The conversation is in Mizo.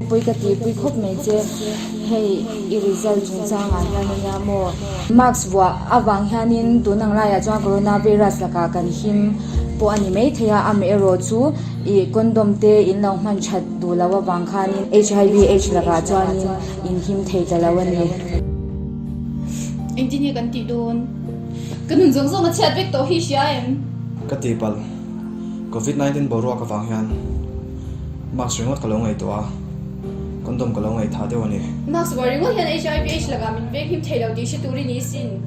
pawi ka tihpui khawp mai che. Hei i result chungchangah hian a nia maw? Mask vuah avang hianin tun ang laiah chuan coronavirus lakah kan him pawh a ni maithei a, amaherawh chu ih condom te in lo hman that duh loh avang khanin HIV AIDS lakah chuanin in him thei ta lo a ni. Engtin nge kan tih dawn? Ka nun zawng zawng a chhiat vek tawh hi hria em? Ka tihpalh, Covid 19 boruak avang hian mask ringawt ka lo ngaihtuah a, condom ka lo ngaihthah deuh a ni. Mask vuah ringawt hian HIV AIDS lakah min veng him thei lo tih hre tur i ni sin.